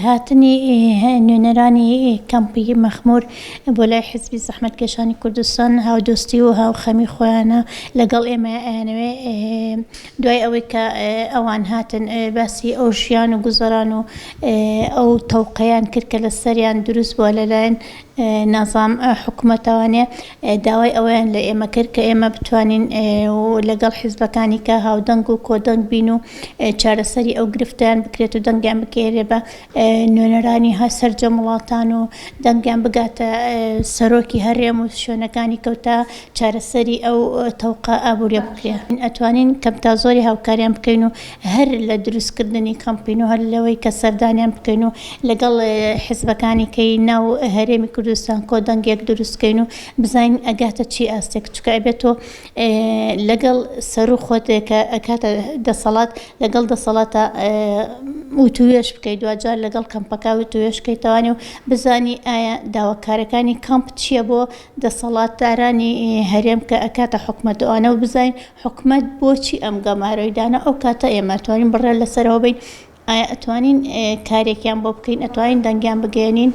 هاتنی نوێنەرانی کەمپی مەخمور بۆ لای حیزبی زەحمەتکێشانی کوردستان هاودۆستی و هاوخەمی خۆیانە لەگەڵ ئێمە ئەیانەوێ دوای ئەوەی کە ئەوان هاتن باسی ئەو ژیان و گوزەران و ئەو تەوقەیان کرد کە لەسەریان دروست بووە لەلایەن نازام حکومەتەوانێ داوای ئەوەیان لە ئێمە کرد کە ئێمە بتوانین و لەگەڵ حیزبەکانی کە هاودەنگ و کۆدەنگ بین و چارەسەری ئەو گرفتەیان بکرێت و دەنگیان بگەیەنرێ بە نوێنەرانی سەرجەم وڵاتان و دەنگیان بگاتە سەرۆکی هەرێم و شوێنەکانی کەوتە چارەسەری ئەو تەوقە ئابووریە بکرێ. ئەتوانین کەم تا زۆری هاوکاریان بکەین و هەر لە دروستکردنی کەمپین و هەر لەوەی کە سەردانیان بکەین و لەگەڵ حزبەکانی کەی ناو هەرێمی کوردستان کۆدەنگێک دروست کەین و بزانین ئەگاتە چی ئاستێک چونکە ئەبێت تۆ لەگەڵ سەرو خۆت کە ئەکاتە دەسەڵات لەگەڵ دەسەڵاتە وتوێژ بکەیت دواجار لەگەڵ کەمپەکە وتوێژ کەیتەوانی و بزانی ئایا داواکارەکانی کەمپ چییە بۆ دەسەڵاتدارانی هەرێم کە ئەکاتە حکومەت ئەوانە و بزانین حکومەت بۆچی ئەم گەمارۆی دانا ئەو کاتە ئێمە ئەتوانین بڕیار لەسەرەوە بین ئایا ئەتوانین کارێکیان بۆ بکەین ئەتوانین دەنگیان بگەیەنین.